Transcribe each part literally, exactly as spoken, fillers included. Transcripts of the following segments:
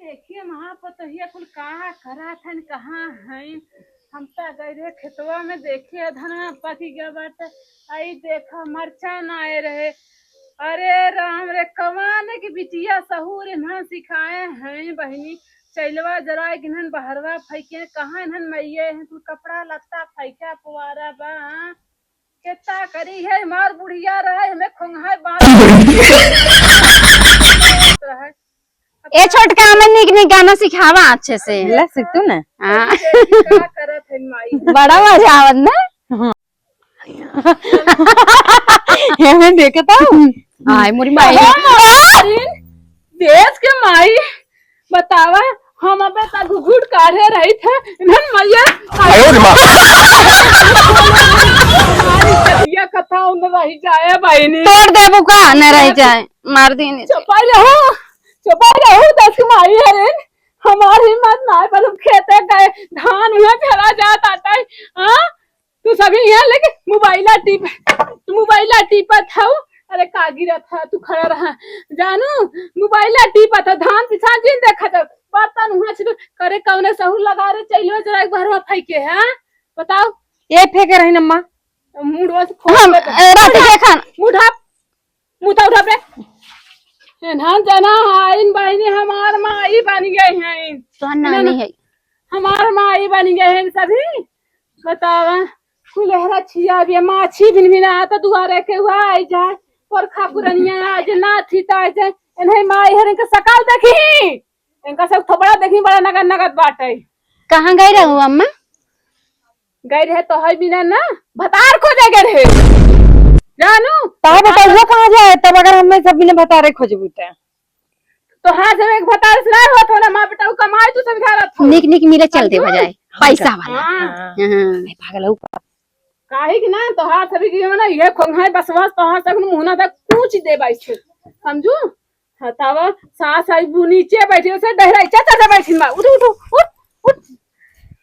देखिए महापतोहिया कुल कहाँ करत हन, कहाँ हइन। हम त गए रहे खेतवा में, देखिए धनवा पकि गया बाटे। आई देखा मरचा ना आए रहे। अरे राम रे, कमाने की बिटिया सहूर इन्हन सिखाए हैं बहिनी। चैलवा जराए के इन्हन बहरवा फैके, कहाँ इन्हन मइये हैं, कुल कपड़ा लत्ता फैका पुआरा बा। केता करी है, हमार बुढ़िया रहे, हमें खोंघाए बांध रहे। ए छोटका, हमें नीक नीक गाना सिखावा अच्छे से। ले सीख तू ना। हाँ। का करत है माई? बड़ा मजा आवत ना। हाँ। ये मैं देखे तो। आय मोरी माई। अहो माई, देश के माई, बतावा, हम अबे तक घुघुट काढ़े रही थे, इन्हन मैया आयो रे माँ। हमारी चलिया कथा उन रही जाए बहिनी। तोड़ देबू का, न रह जाए, मार दीन। चुपाई रहू, चुपाई रहू, दस माई है रे। हमार हिम्मत ना है, पर हम खेते गए, धान हुआ झरा जात आटा है। हाँ, तू सभी यहाँ लेके मोबाइला टीप, मोबाइला टीपत हऊ। अरे का गिरत है, तू खड़ा रहा जानू, मोबाइला टीपत है, धान पिसान जिन देखत है, बर्तन हुआ छिटो। करे कौने सहूर लगा रे, चैलवा जरा एक बहरवा फैके है, हाँ? बताओ। ये फेंके रही नम्मा। मुड़वा से फोन हम, पे ए, रात देखा। मुढ़ा मुँह तो उठा बे। एन्हन जना हइन बहिनी, हमार माई बन गई हइन। तोहर नानी है। हमार माई बन गई हइन सभी। बतावा, कुलेहरा छिया बिया, माछी भिन भिन आता दुआरे के हुआ आई जाए, पोरखा पुरनिया आ जे नाथी ता आ जे, एन्हई माई हर इनका सकाल देखी, इनका सब थोबड़ा देखी, बड़ा नगद नगद बाटे। कहाँ गई रहू अम्मा? गई रहे तोहर बिना ना, भतार खोजे गए रहे। जानू? तोहर बेटउआ कहाँ जाए तब, अगर हमें सब बिना भतारे खोजबू त? तोहार जब एक भतार से ना होत हो ना, माँ बेटउ कमाई तू समझा रहा था। निक निक मिले चलते समझू? बजाए, पैसा वाला। हाँ। हाँ। हाँ। अरे पागल हो। काहे कि ना, तोहार सभी की ना, ये खोंघाई बसवास, तोहार सब मुँह ना तक पूछ दे बाई छे। समझू? हटावा, सास आई बू नीचे बैठी, उसे डहराई, चाचा जा बैठी बा। उठ, उठ, उठ, उठ।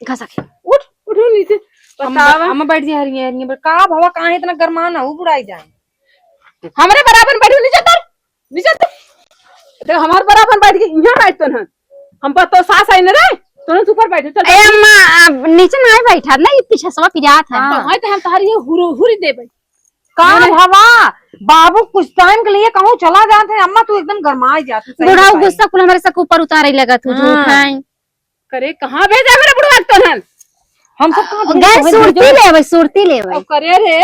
घसा के। उठ, उठ, उठ नीचे। हम बतावा। हम बैठ जा रही है, पर का भवा, काहे इतना गरमाना हो, बुढ़ाई जाए। हमरे बराबर बैठी, नीचे तर, नीचे तर। देख, हमार बराबर बैठ के यहाँ बैठ तो ना। हम पर तो सास आई ना रे, तो ना ऊपर बैठे, चल। ए अम्मा, अब नीचे ना बैठा ना, ये पीछे सवा पिरात है। हाँ। तो है तो हम तोहरी ये हुरु-, हुरी देबै। का नहीं, नहीं। भवा, बाबू कुछ टाइम के लिए कहूँ चला जात है, अम्मा तू एकदम गरमाए जात है, सही बुढ़ाऊ बताई। गुस्सा कुल हमरे सबके ऊपर उतारे लगत हो, हाँ। झूठ है। करे, कहाँ भेजा मेरे बुढ़वा के तोहन? हम सब कहाँ गए तोहन सुरती भेजो? लेवे, सुरती लेवे। अब करे रे।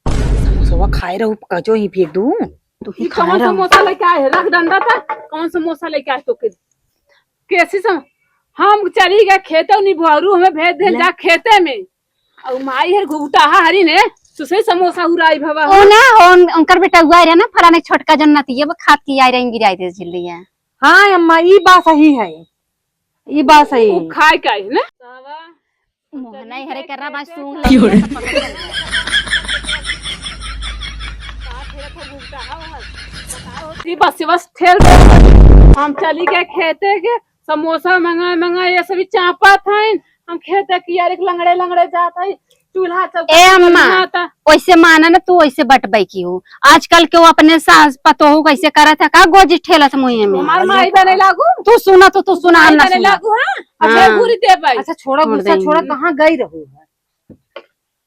समोसवा खाए रहू, कचो ही फेंक दूँ। तू ही ई खाए कौन रहू। समोसा लेके आए है? रख डंडा था, कौन समोसा लेके आए तो के? कैसी सम-, हम चली गए खेते, निभरू हमें भेज दे ले। जा खेते में। और माई हर घुघुटाहा हरी ने, सुसे समोसा उराई भवा ओ हो। ना, उन-, उनकर बेटा हुआ रहे ना, फलाने छोटका जन्नत, ये वो खात की आई रही, गिराई दे झिल्ली है। हाँ अम्मा, ई बात सही है, ई बात सही उ है। खाए का है ना? मोहना ही हरे कर्रा बा सूंघ ले। ई बस, बस ठेल दे। हम चली गए खेते के, समोसा मंगा मंगा ये सभी चापत हइन। हम खेते की यार एक लंगड़े लंगड़े जात हई, चूल्हा चौका ए अम्मा, बनाता। ओइसे माना ना तू, ओइसे बटबै की हो। आजकल के वो अपने सास पतोहू कैसे करत है, का गोजी ठेलत मुँहे में। हमार माई बने लागू। तू सुना तो, तू सुना, हम ना सुना। लागू, हाँ? अब हाँ। घूरी देबै। अच्छा, छोड़ा छोड़ गुस्सा, देंगे। छोड़ा, कहाँ गई रहू है?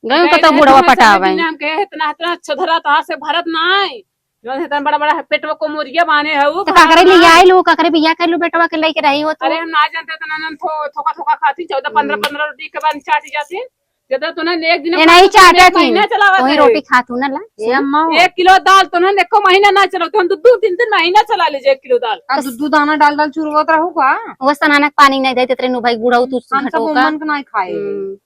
गए कतौ बुढ़वा पटावे। बिना हम कहे, इतना, इतना अच्छा धरा तोहार से भरत नाई। जौन इतना बड़ा, बड़ा पेटवा को मोरिया बाने है, वो तो काकरे भरत ले नाई। आइल हो, काकरे बियाह कर लो, बेटवा के लेके रही हो तो। अरे, हम ना जानते, इतना नन थो-, थोका, थोका खाती, चौदह, पन्द्रह, हम्म। पन्द्रह रोटी के बाद चाटी जाती। जब तो ना एक दिन ए, नहीं चाटे थी। महीना चलावत वही है। रोटी खातू ना ला। ए अम्मा हो। एक किलो दाल तो ना एको महीना ना चलावत, हम दो, दो, तीन, तीन महीना चला लीजिए एक किलो दाल। आ, दो, दो दाना डाल, डाल चुरवत रहू का? वो सनाना के पानी नहीं देते, तेरे नु भाई बुढ़ऊ तू हम सब घटो का। उमन के नहीं खाए। हम्म।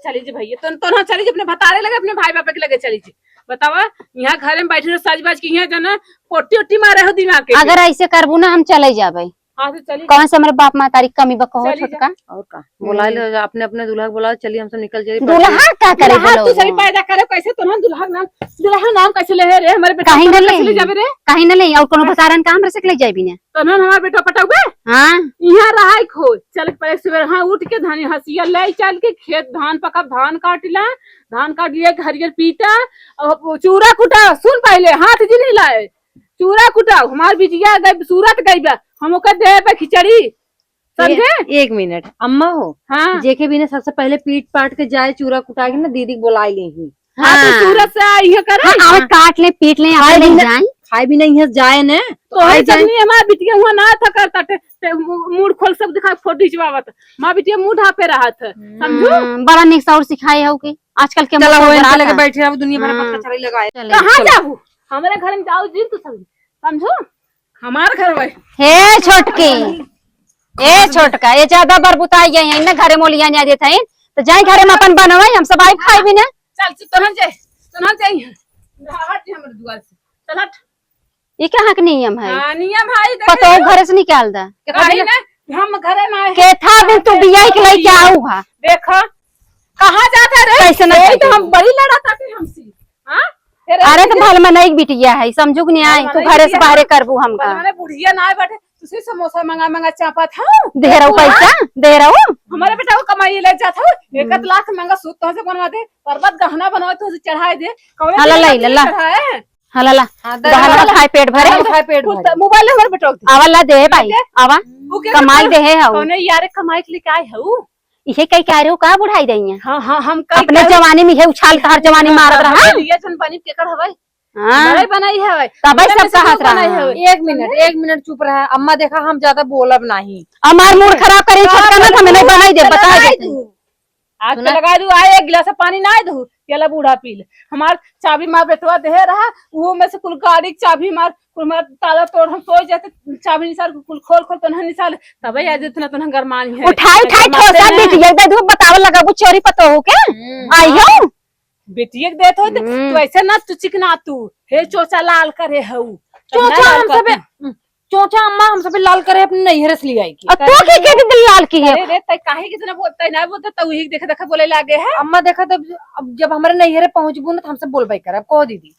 चली जी भैया, तो, तो ना चली जी, अपने भतारे लगे, अपने भाई बाप के लगे चली जी। बतावा, यहाँ घरे में बैठी रहो, साज बाज के यहाँ जाना, पोटी ओटी मारे हो दिमाग के। अगर ऐसे करबू ना, हम चले जाबे। हाँ, तो चली। कौन से हमारे बाप महतारी कमी बा, कहो चली जा। छोटका? और का? हम्म। बुला लो, अपने, अपने दूल्हा को बुलाओ, चलिए, हम सब निकल जाइए। दूल्हा का करे दुल्हा बोलो तू सही ना? पैदा करे, कैसे तो ना दूल्हा नाम, दूल्हा नाम कैसे ले रे? हमारे बेटा काहे को ना कैसे ले ले? जाबे रे? काहे ना ले? और कोनो भतारन का हमरे से ले जाबी ना? तो ना हमारे बेटा पटाऊ बे? हाँ। यहाँ रहा खो, चल के पहले सुबह, हाँ, उठ के धान हसिया ले चल के खेत धान पका, धान काट ला, धान काट लिए, हरियर पीटा, और चूड़ा कूटा, सुन पहले, हाथ जी नहीं लाए, चूड़ा कूटा, हमार बिटिया गई, सूरत गई बा, हम ओकर देबे खिचड़ी, समझे? एक मिनट, अम्मा हो, हाँ। जेके भी ना सबसे पहले पीट पाट के जाए, चूरा कुटा के ना दीदी के बोलाई लेही। हाँ, तो हाँ। सूरत से आई है करे। हाँ, आवे काट ले, पीट ले, खाए अपन भी ले ना, जाए। खाए भी नहीं है, जाए ने, तो तोहरे आई जाए। सबनी हमार बिटिया हुआ ना था करता टे, ते मु-, मूड खोल सब दिखा, फोटो खिंचवावत। माँ बिटिया मुंह ढापे रहत है, समझू? हम्म, बड़ा निक साउर सिखाए हो के। आजकल के चलो, मुंह वो बड़ा इनके लगे था। बैठे, अब दुनिया भर हाँ। पत्ता चढ़ाई लगाए। चले। कहाँ चलो। जाबू? हमारे घर में जाओ जी, तू समझ, समझू? हमार घर भाई। हे छोटकी, ए छोटका, ये ज्यादा बरबुताई गई है, इन्हें घरे मोलिया नहीं देत है, तो जाए घरे में अपन बनवाई, हम सब आई खाई भी ना। चल, चल, तोहन जाए, तोहन जाए, हट जे हमरे दुआर से, चल हट। ये क्या हक नियम है? हाँ, नियम है, देख पतोह ले। घरे से निकाल दा। काहे ना? हम घरे ना है। केथा दिन तू बियाह के लेके आऊ हा? देखो, कहाँ जाता रे? कैसे ना यही तो करी? हम बड़ी लड़ा था कि हमसे, हाँ? फिर अरे ऐसे तो भल मनई बिटिया है, समझू कि नहीं आई? भल तू मनई घरे से बिटिया बाहरे है। करबू हमका। भल मनई बुढ़िया ना बैठे, तुसी समोसा मंगा मंगा चापत हूँ। देहराऊ हाँ? पैसा? देहराऊ? हमारे बेटा को कमाई ले जात हूँ, एक आध लाख महंगा सूट तुमसे बनवा दे, पर्वत गहना बनवा तुमसे चढ़ाए दे, कौन हाला दिन लाई, तुमसे लला। चढ़ाए? हाँ, लाला, हाँ, दे गहना दे। खाए पेट भरे। गहना खाए पेट भरे। मोबाइल हमारे बेटवा के दे। आवा ला दे भाई, दे। आवा। वो क्या कमाई करता दे है, हाउ। कौने यारे कमाई के लिए काय है वो? इहे कई कह रहे हो, का बुढ़ाई दई है? हाँ, हाँ, हम कई अपने कह रहे जवानी में इहे उछाल तहार जवानी हाँ, मारत हाँ, रहा। हाँ, ये जन बनी केकर हवे? हाँ। बड़े बनाई हवे। तबे हमरे सब में से कहत लोग बनाई रहा। हवे। एक मिनट, एक मिनट चुप रहा। अम्मा देखा, हम ज्यादा बोलब नाही। हमार मूड खराब करे, हाँ, छोटका ना, हमें नहीं बनाई दे, बता दे। आज के लगा दू, आए एक गिलास पानी ना दू, ये ला बूढ़ा पी ले। हमार चाबी मार बेटवा देहे रहा, वो में से कुल गाड़ी के चाबी मार, कुल मार ताला तोड़, हम सोए जाते, चाबी निसार, कुल खोल खोल तोन्हा निसार, तबे आज इतना तोन्हा गरमानी है। उठाई, उठाई, गरमाते ठोसा नहीं। बिटिया दे दू, बतावे लगा, वो चोरी पतोहू के। हम्म। आई हो? बेटिया के देत हो, तो हम्म। तू ऐसे ना, तू चिकना तू, हे चोचा लाल करे हऊ। चोचा लाल हम सबे, करते। चोचा अम्मा हम सबे लाल करे अपने नैहरे से ले आई की। और तू के, के दिन लाल की है? अरे रे, तै काहे के इतना बोलता है, ना बोलता, तू ही देखे देखे बोले लागे है। अम्मा देखा, तब अब जब हमारे नैहरे पहुंचबू ना, तो हमसे बोलबे कर। अब कहो दीदी।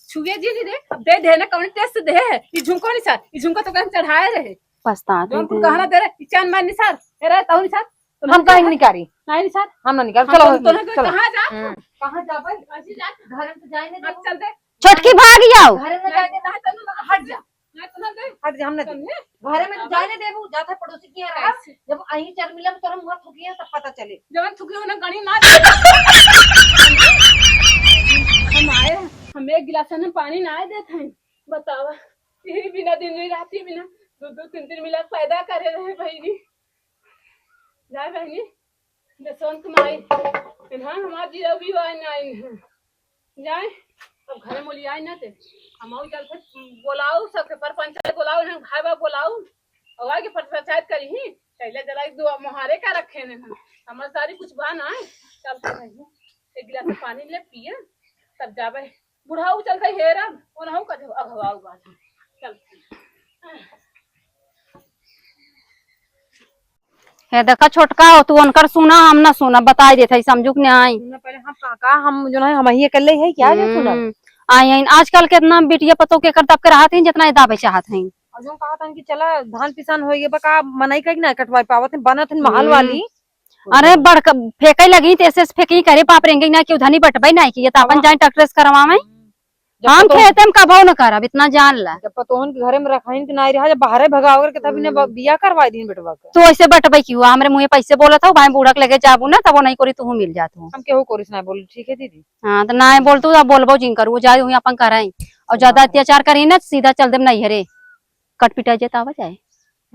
छुए जी नहीं रे, अब दे दे ना, कौन टेस्ट दे है? ई झुमको नहीं सर, ई झुमको तो कहीं चढ़ाए रहे। पछतात जौन है कुल दे। गहना दे रहे, ई चांद मार निसार, ए रे, तहु निसार। हम कहीं निकारी। नहीं निसार। हम ना निकाल। हम चलो, तो, तो, तो चलो। कहाँ जा? हम्म। कहाँ जा भाई? ऐसे जा। घर में तो जाए नहीं अब देबू। चल दे। छोटकी भाग जाओ। घर में ना, जाए नहीं ना, चल, हट जा। ना, चल दे। हट जा, हम ना दे। समझे? घर में तो अब जाए नहीं देबू, जाता है पड़ोसी के यहाँ रहा। कैसे? जब आई चर मिला तो तोरा मुँह थूकी है, तब पता चले। जब थूकी हो ना, गणी ना। हम आए, हम एक गिलास में पानी ना आए देते हैं। बतावा, यही बिना दिन रात ही बिना दो दो तीन तीन मिला पैदा करे रहे बहिनी। जाए बहिनी, जसवंत माई, इन्हां हमार जीरा भी आए ना इन्हां। जाए, अब घरे मोली आए ना ते, हम आऊ चल फिर बोलाऊ, सबके परपंच बोलाऊ, इन्हां भाई बाप बोलाऊ, और आगे पर पंचायत करी ही, पहले जलाई दो मोहारे का रखे ने हम, हमार सारी कुछ बा ना, चल फिर बहिनी, एक गिलास पानी ले पिए, तब जाबे। बुढ़ाऊ चलते हेरब, ओनहु का जब अघवाऊ बात। चल। हे देखा छोटका हो, तू उनकर सुना, हम ना सुना, बताई देत हई, समझू कि नहीं? सुना पहले हम का, का हम जो है, हम ही अकेले है क्या जो सुना? हम्म, आई, आई, आजकल केतना बिटिया पतोह के कर दब के रहत हैं, जितना ये दाबे चाहत हैं। और जो कहत हैं कि चला धान पिसान होइगे बा, का मनई का कि ना कटवाई पावत हैं, बनत हैं महल हम्म। वाली। अरे बड़का फेंके लगी, तो ऐसे ऐसे फेंकी करे, बाप रेंगे ना, क्यों धनी बटबे नहीं की, ये तो अपन हाँ। जाए ट्रैक्टर से करवावे। हम्म। जब हम पतोह खेते में कबो न करब, इतना जान ला। जब पतोहन के घरे में रखाइन के नाई रहा, जब बाहरे भगावे के तब इन्हें ब-, हम्म। बियाह करवाई दीन बेटवा के। तू ऐसे बटबे की हुआ, हमरे मुँहे पैसे बोलत हो, भाई बूढ़ा के लगे जाबू ना, तब वो नहीं करी, तू मिल जात हो। हम केहू कोरिस ना बोली, ठीक है दीदी? हाँ, तो ना बोल तू, अब बोलबो जिन करू, वो जाए वहीं अपन कराई। और ज्यादा हाँ। अत्याचार करी ना, सीधा चल देम नैहरे। कट पिटा जाए तो आवा जाए।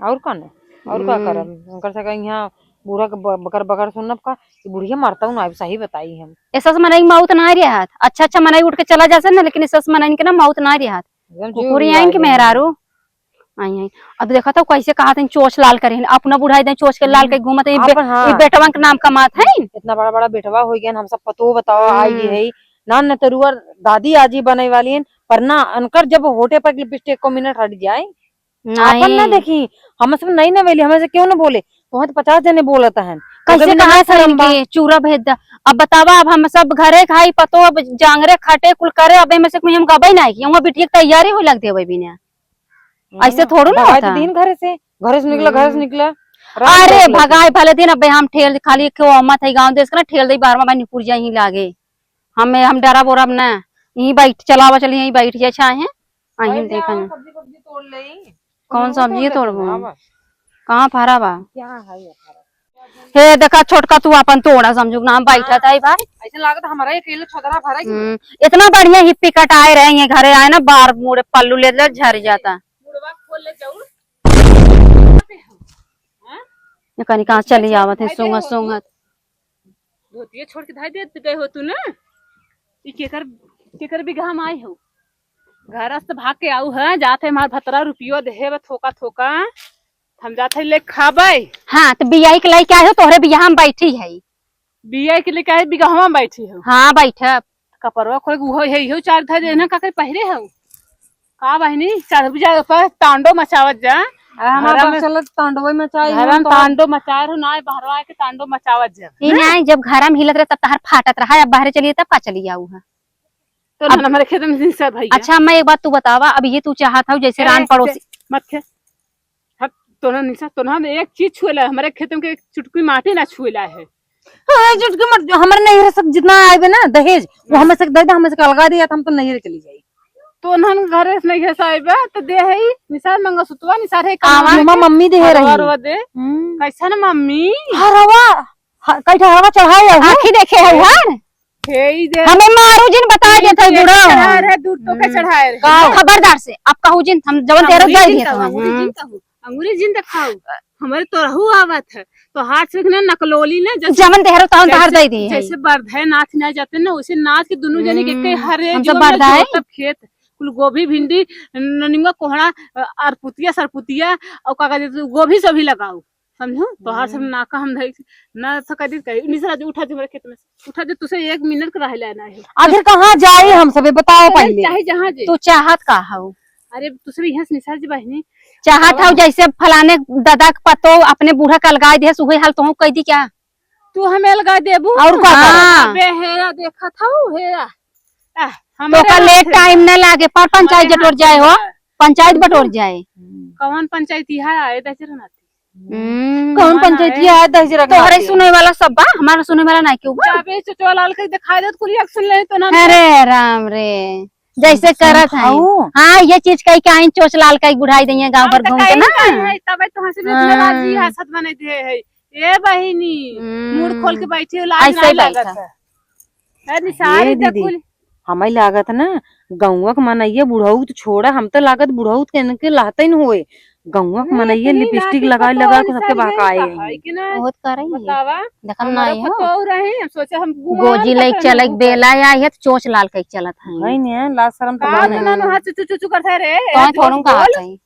और का ना? और का हम्म। करब? उनकर से कहीं यहाँ बूढ़ा के ब-, बकर बकर सुनब का? कि बुढ़िया मरता हूँ ना, अब सही बताई हम। ऐसा से मनई मौत ना रहत। अच्छा, अच्छा मनई उठ के चला जा से ना, लेकिन ऐसा से मनई के ना मौत ना रहत। एकदम जीव कुकुरी भी आइन के आई है। मेहरारू। आई, आई। अब देखा तो कैसे कहा था, चोच लाल करे हैं। अपना बुढ़ाई दे, चोच के लाल हम्म। के घूमत है, ये बे-, अपन, हाँ। ये बेटवन के नाम कमात है। इतना बड़ा, बड़ा बेटवा हो गया, हम सब पतो बताओ, आई हम्म। है। ना, न तरुआ दादी आजी बने वाली हैं, पर ना, अनकर जब होठे पर लिपस्टिक को मिनट हट जाए, आपन ना नहीं। देखी, हमसे नहीं ना बोली, हमसे क्यों ना बोले? तोहे तो पचास जने बोलत हन। कैसे ओकर बिना कहा ना शर्म बा। सही के चूरा भेज दा। अब बतावा, अब हम सब घरे खाई पतो, अब जांगरे खटे कुल करे, अब एमे से कोई हम गबई नहीं की, हम बिटिया के तैयारी हो लग देवे बिना। हम्म, ऐसे थोड़ू ना भगाई तो होता। दिन घरे से, घरे से निकला, घरे से हम्म। निकला, राम अरे, लोग लेके। भगाई भले दिन, अब हम ठेल खाली क्यों मत है गाँव देश का ना, ठेल दे बाहर में भाई निपुर जाही लागे। हमें, हम डरब ओरब ना, यहीं बैठ, चलावा चली, यहीं बैठ जाए चाहे, अहीं अरे, देखा जाओ, ना। सब्जी, सब्जी तोड़ ले। कौन हम सब्जी तोड़ लेते तोड़बो? हैं, आवा। कहाँ फरा बा? क्या है ये फरा? हे देखा छोटका, तू अपन तोड़ा समझू ना, हम बैठा था भाई। ऐसे लागत हमारा एक किलो छोदरा भरा ही। हम्म, इतना बढ़िया हिप्पी कटाए रहे, ये घरे आए ना, बार मुड़े पल्लू ले ले झर जाता। मुड़वा खोल ले जाऊ। हाँ? ये कनी कहाँ चली आवत है, भाई, सूंघत, सूंघत। धोतिया छोड़ के धाई देत गए हो तू ना। ई केकर, केकर बिगहा में आई हो? घर से भाग के आऊ है, जात है हमार भतरा रुपियो देहे बा थोका थोका। हम जात है ले खाबै। हाँ, तो बियाई के लइके आए हो, तोहरे बियाह में बैठी है। बियाई के लइके आए, बिगहवा में बैठी हो। हाँ, बैठब। कपड़वा खोल के उहो है, इहो चार धाई देना, का करे पहिरे हो? का बहिनी, चढ़ जा ऊपर, तांडो मचावत जा। आ, हमार घरम बस चलत तांडो मचाई घर हम में तो। तांडो मचाए रहो ना, बहरवा के तांडो मचावत जा। ई हैं? नहीं, जब घर में हिलत रहे तब तहार फाटत रहा, अब बाहरे चलिए तब का चली आऊ है? तो अब ना हमारे खेत में से भैया। अच्छा अम्मा, एक बात तू बतावा, अब ये तू चाहत हो जैसे ए, रान पड़ोसी। मत खे। हट, तोहन निशा, तोहन एक चीज छुएला, हमारे खेत में के एक चुटकी माटी ना छुएला है। हाँ, चुटकी माटी, हमारे नैहर से जितना आए बे ना दहेज, वो हाँ। हमें से दे दे, हमें से अलगा दे, या तो हम तो नैहर चली जाई। तोहन घरे से नैहर से आए बे, तो दे है, निशा मंगलसूत्रवा, निशा है आवा। कानवा मम्मा, के। मम्मी दे हरवा रही। हरवा दे। हम्म। कैसन मम्मी? हरवा, ह-, कैठा हरवा चढ़ाए हो? आँखी देखे है हर? हे, ई दे। हमें मारू जिन, बता देत है बुढ़ऊ। चढ़ा रहे, दूध तो के हम्म। चढ़ाए रहे। का? खबरदार से, आप कहू जिन, हम जवन तेरो अंगूरी दे जिन देत कहू, हैं। अंगूरी जिन हम्म। कहू, अंगूरी जिन देखाऊ। हमारे तोरहू आवत है, तो हाथ से ना नकलोली ना, जैसे जवन तेरो तवन तहार जैसे, दे दी है। जैसे बरधे नाथ ना जाते ना, वैसे नाथ के दोनों जने के, के हम्म, हर हम तो जीवन में बरधा है। जोतब खेत, कुल गोभी, भिंडी, ननिमा, कोहड़ा, अ, अरपुतिया, सरपुतिया, और का कहते, गोभी सभी लगाऊ। समझू? तोहार सब हम्म। नाका हम धई, ना तो कह दी, कही, निशा, उठा दे हमारे खेत में से। उठा दे, तुसे एक मिनट का रह लेना है। आखिर कहाँ जाई हम सबे, बताओ अरे, पहले। चाहे जहाँ जे। तू चाहत का हऊ? अरे, तुसे भी यहाँ से निशा जी बहिनी। चाहत बतावा। हऊ जैसे फलाने दादा के पतो अपने बूढ़ा का अलगाए दे, उहे हाल तोहू कह दी क्या? तू हमें अलगाए देबू? और का हाँ। करब? बे, हेरा देखत हऊ, हेरा। आह, तो हमारे का हाथ लेट से टाइम ना लागे, पर पंचायत हमारे बटोर हाथ जाए से हो, बा। पंचायत बटोर जाए। कौन पंचायत यहाँ आए, दशरथ नाथ? हम्म। कौन कौन पंचायती आए? आए दहिजरा के तोहरे नाते? सुने वाला सब बा, हमारा सुने वाला ना क्यों बा? जाबे चोचवा लाल के दिखाई देत, कुल एक सुन ले तो ना। अरे राम रे, जैसे सुन करत है। खाऊ। हाँ, ये चीज कही के आइन चोच लाल कही बुढ़ाई दइए गाँव हम भर तो घूम के कहीं ना। नहीं है, तबे तो हंसी में इतना हाँ। राजी हंसत बने दे है। ए बहिनी, हम्म। मुड़ खोल के बैठी हो, लाज ऐसे ना बैठा। लागत है। ए निसारी ये दीदी, देखुल। हमें लागत ना, गौवा के मनइया बुढ़ऊ तो छोड़ा, हम तो लागत बुढ़ऊ के इनके लहते न होए। गौवा के हम्म, मनइया इतनी लिपस्टिक नाटी लगा पतोह लगा के सबके निसारी है, बहकाए का है हैं। कि ना? बहुत करे हैं। बतावा, देखम ना हमारे हो। पतोह रहे, हम सोचे हम गुमान गोजी लइके पता चले ना बेला आई है तो चोच लाल कइके चलत है। है ने, लाज शरम तो का बा ना। ना हाथ से चुचु चुचु करता है रे, तो ए, थोड़ू जोर का बोल। हाथ है।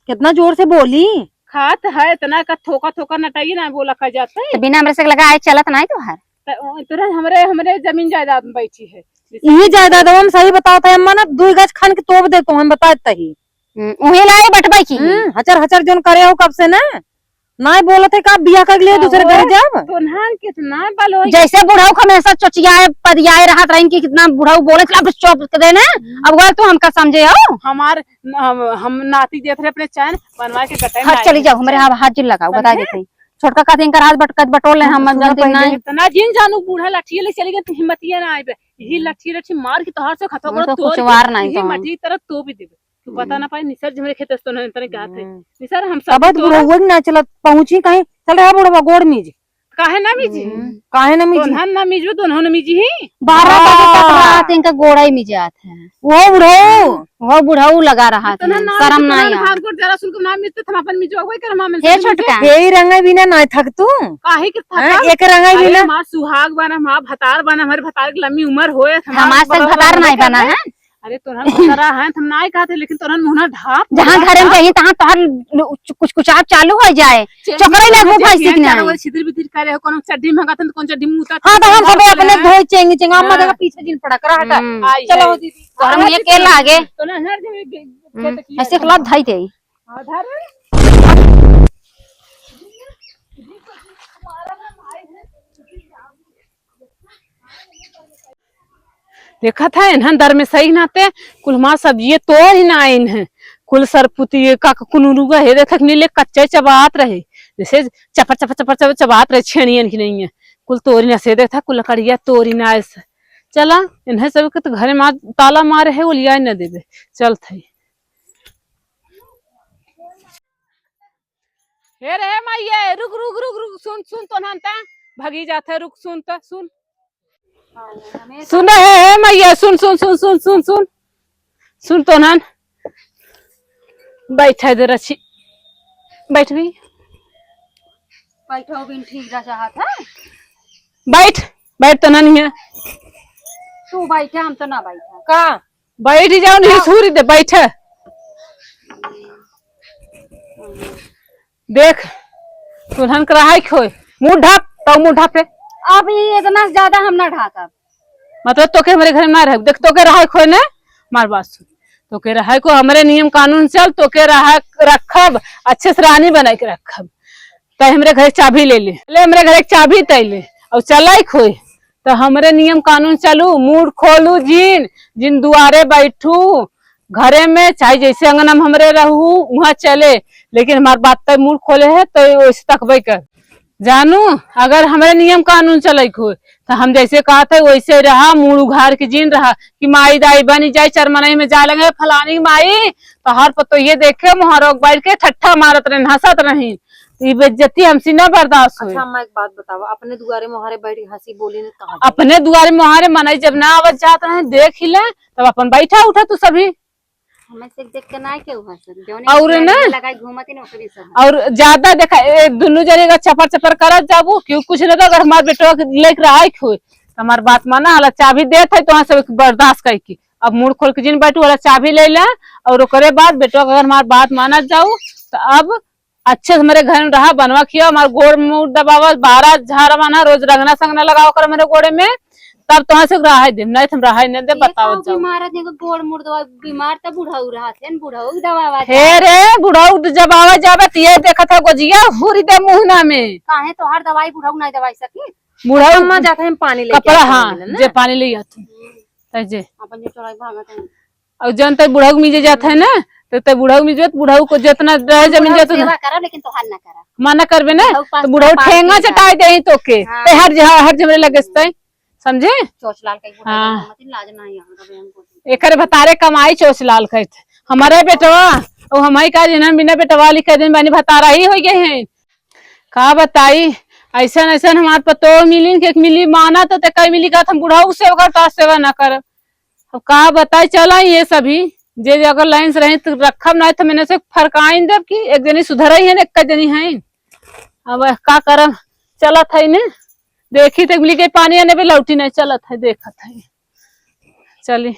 कितना जोर से बोली। खात है इतना का थोका थोका नटाई ना बोला का जाता है। तो बिना हमरे से लगा आए चलत ना है तोहार। त-, तोरा हमरे, हमरे जमीन जायदाद में बैठी है। इही जायदाद हम सही बतावत है अम्मा ना, दुई गज खन के तोप दे तो हम बता देता ही। हम्म, उहे लाई बटबै की। हम्म, हचर हचर जोन करे हो कब से ना, ना बोलत है का बियाह कर लिए दूसरे ओहो, घर जाब। तोन्हान कितना बल होई। जैसे बुढ़ऊ का हमेशा चोचियाए, पदियाए रहत रहिन कि कितना बुढ़ऊ बोलत, अब चुप कर देना। हम्म। अब अगर तू हमका समझे हो। हमार हम, हम नाती देत रहे अपने चैन बनवा के गटाई हट, में चली आई जाओ, हमरे चैन। हाथ, हाथ जिन लगाओ, बता समझे? देते हैं। छोटका कहते इनकर हाथ बट-, कट बटोर ले, हम हम सुनो जानते पहले। नहीं। इतना जिन जानू बूढ़ा लाठिए ले चली गई, तो हिम्मतिया ना आइबे। यही हम्म। लाठी लाठी मार के तोहार से खतवा हम तो तोड़ कुछ के, वार नहीं यही तो हम। माटी तरह तोप देबे। तू पता हम्म। ना पाए, निसर जी हमरे खेत से तो नहीं, तने कहा थे। हम्म। निसर हम सब तबत तोरा बुढ़ऊ ना चलत पहुंची कहीं, चल रहा बुढ़वा गोड़ मीज। काहे ना मीजी? हम्म। काहे ना मीजी? तोन्हन ना मीजबे, तोन्हन ना मीजी ही। बारह बजे तक हाँ। रात इनका गोड़ा ही मिजात है। वो बुढ़ऊ। वो बुढ़ऊ लगा रहा था, तोन्हन ना शर्म मीजी, ना तोन्हन आया। हाथ गोड़ जरा सुन के ना मीजते, हम अपन मीजो, वही कर हम हे से छोटका। मीजे। हे ही रंगा बिना ना थक तू। काहे के हाँ, थका? एक रंगा अरे बिना। हमार सुहाग बना, हमार भतार बना, हमारे भतार की लंबी उम्र होए, हमार हमार से भतार भतार नहीं बना है। अरे तोहन भतरा है, हम नाय कहते, लेकिन तोहन मुहना ढाप जहाँ बोला घरे में था। कहीं तहाँ तोहर लु-, कुछ, कुछ आप चालू हो जाए। चेंज चोकरे ना करना घूम पाई चाहिए, सीखना चाहे है। वो छितिर बितिर करे हो, कोनो चड्डी मंगाते हैं तो कौन चड्डी में उतार हाँ, तो हम सब अपने धोए चेंगे, चेंगे, अम्मा हाँ। देखा पीछे जिन पड़ा, करा हटा। हम्म। आई चलो है। दीदी। तोहर मुँह के लागे। तो ना, हर जगह गे-, हम्म, खेत किया ऐसे है। खिलाफ धाई दे। हाँ, धर। देखत है, इन्हन दर में सही नाते कुल हमार सब्जिये तोर ही ना आइन है। कुल सरपुती का कुनुरुआ हे देखा कि नीले कच्चा ही चबात रहे, जैसे चपर चपर चपर चपर चबात रहे, छेड़ियन की नहीं है। कुल तोरी ना से देखा, कुल लकड़िया तोरी ना आए से। चला, इन्हें सब के तो घरे मार, ताला मारे है, वो लिया न देबे। चलत है। हे रे माइये, रुक, रुक, रुक, रुक, सुन, सुन, तोन्हन त भगी जात है, रुक, सुन त, सुन। सुन रे, हे, हे माइये, सुन, सुन, सुन। सुन तोन्हन, बैठे दे रची, बैठ भी। बैठो बिन ठीक जा चाहत है। बैठ, बैठ तोन्हन हियाँ। तू बैठे, हम तो ना बैठे। का? बैठ ही जाओ, नहीं हाँ। सूरी दे, बैठे। देख, तोन्हन के रहाइक होय, मुँह ढाप, तउ मुँह ढापे। अब ई इतना से ज्यादा हम ना ढाकब। मतलब तोके हमरे घर में ना रहे, देख तोके रहाइक होय ने, हमार बात सुन, तोके रहाइक होय हमरे नियम कानून चल, तोके रहा रखब, अच्छे से रानी बनाइ के रखब। तै हमरे घर के चाभी ले ले, ले हमरे घर के चाभी तै ले, अउर चलाइक होय त हमरे नियम कानून चलू, मूड़ खोलू जिन, जिन दुआरे बैठू, घरे में, चाहे जैसे अंगना में हमरे रहू, उहाँ चले, लेकिन हमार बात तय मूड़ खोले है, तो वैसे तकबे कर। जानू, अगर हमरे नियम कानून चलैक हो, तो हम जैसे कहत है, वैसे रहा, मूड़ उघार के जिन रहा, कि माई दाई बनी जाए, चरमनई में जाए लगे, "फलानी माई, तोहार पतोहिए देखे, मोहरोक बैठ के ठट्ठा मारत रही, हंसत रही।" तो ई बेइज्जती हमसे ना बर्दाश्त होई। अच्छा, अम्मा, एक बात बताओ, अपने दुआरे मोहरे बैठ के हंसी बोली ने कहाँ जाए? अपने दुआरे मोहरे मनई जब ना आवत जात रहे, देख ही ले, तब अपन बैठा उठा तू सभी। हमें से देख के ना केहू हंसत, जौने और दुआरे ना में लगाई घूमत ही ना, ओकरे सब हंसत। और ज्यादा देखा, ए, दुनू जने का चपर चपर करत जाबू, क्यों कुछ ना तो, अगर हमार बेटवा के लेके रहाई के होई, तो हमार बात माना, हला चाबी देत है, तो वहाँ से बर्दाश्त करके अब मूड़ खोल के जिन बैठू, हला चाबी ले ले, और ओकरे बाद बेटवा के अगर हमार बात मानत जाऊ, तो अब अच्छे से हमरे घर में रहा, बनवा खिया, हमार गोड़ मुड़ दबावा, बारह झाड़ा माना, रोज रंगना संगना लगावा कर हमरे गोड़े में, तब तोहाँ से रहाई देम, नहीं तो हम रहाई नहीं देब, ये बतावत का जाओ। बीमार है, देखो, गोड़ मुड़ दबा, बीमार तो बुढ़ऊ रहा थे, बुढ़ऊ दबावा हे जाए। रे, बुढ़ऊ जब आवा जाबे तो ये देखत है गोजिया हुरी दे मुहना में। काहे तोहार दवाई बुढ़ऊ नहीं दवाई सकी? बुढ़ऊ अम्मा जात है पानी लेके कपड़ा, आते हैं हाँ, ना। जे पानी ले आते हैं। तै जे। अपन जो चोराई भागत है। और जौन तै बुढ़ऊ मिजे जात है ना, तो तै बुढ़ऊ मिजे, बुढ़ऊ को जितना रहे जमीन बुढ़ऊ जात है ना। सेवा करा, लेकिन तोहार ना करा। मना करबे ना, बुढ़ऊ पास तो बुढ़ऊ पास ठेंगा नहीं चटाई दे तोके। हाँ। तै हट जा, हट जा हमरे लगे से तै, समझे? चोच लाल कई बुढ़ऊ हाँ। मत लाज ना यहाँ का बहन को। एकर भतारे कमाई चोच लाल कई थे। हमारे बेटवा, ओ हमारी का जिन्हन बिना बेटवा लिखे दिन बानी भतारा ही हो गए हैं। का बताई, ऐसन ऐसन हमार पतोह मिलिन के मिली माना तो ते कई मिली कहत हम बुढ़ऊ सेवा कर, तो सेवा ना करब। अब का बताई, चला ये सभी, जे अगर लाइन से रही तो रखब, ना तो मैंने से फरकाइन देब कि एक जनी सुधरई है, एक जनी है। अब का करब, चलत है ने, देखी तो मिली के पानी आने पे लौटी नहीं, चलत है, देखत है। चली,